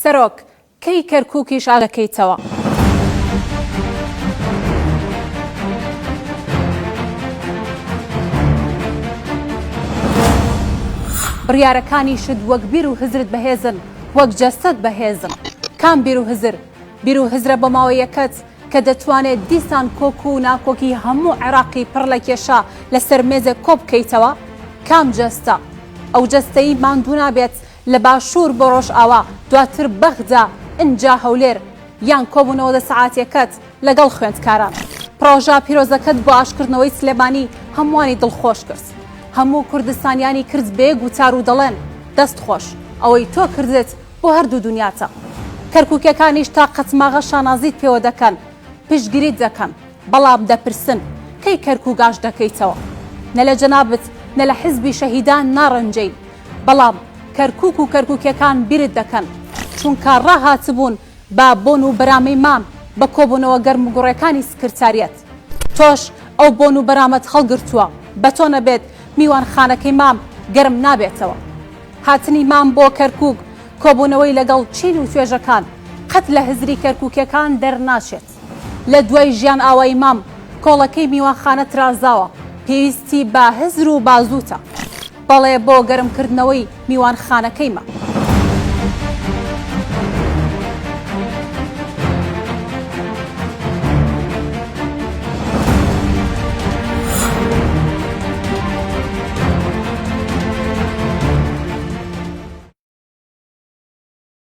سەرۆک، کەی کەرکوکیش ئاگەکەیتەوە؟ بڕیارەکانیشت وەک بیر و هزرت بەهێزن، وەک جەستەت بەهێزن. کام بیر و هزر؟ بیر و هزرە بۆماوەیەکەت کە دەتوانێت دیسان کۆک و ناکۆکی هەموو عێراقی پڕ لە کێشە لەسەر مێزێک کۆبکەیتەوە؟ کام جەستە؟ ئەو جەستەی ماندوو نابێت لە باشوور بۆ ڕۆژئاوا، دواتر بەغدا، ئنجا هەولێر، یان کۆبوونەوە دە سەعاتیەکەت لەگەڵ خوێندکاران. پڕۆژە پیرۆزەکەت بۆ ئاشکردنەوەی سلێمانی هەمووانی دڵخۆش کرد. هەموو کوردستانیانی کرد بە یەک وتار و دەڵێن دەست خۆش، ئەوەی تۆ کردت بۆ هەردوو دونیاتە. کەرکوکیەکانیش تا قەتماغە شانازیت پێوە دەکەن، پشتگیریت دەکەن. بەڵام دەپرسن کەی کەرکوک ئاش دەکەیتەوە؟ نە لە جەنابت نە لە حزبی شەهیدان ناڕەنجێین، بەڵام کەرکوک و کەرکوکیەکان بیرت دەکەن، چونکە ڕاهاتبوون بە بۆن و بەرامەی مام بە کۆبوونەوە گەرموگوڕەکانی سکرتاریەت. تۆش ئەو بۆن و بەرامەت هەڵگرتووە، بە تۆ نەبێت میوانخانەکەی مام گەرم نابێتەوە. هاتنی مام بۆ کەرکوک، کۆبوونەوەی لەگەڵ چین و توێژەکان، قەت لە هزری کەرکوکیەکان دەرناچێت. لە دوای ژیان ئاوایی مام، کۆڵەکەی میوانخانە ترازاوە، پێویستی بە هزر و بازووتە. بەڵێ بۆ گەرمکردنەوەی میوانخانەکەی مام.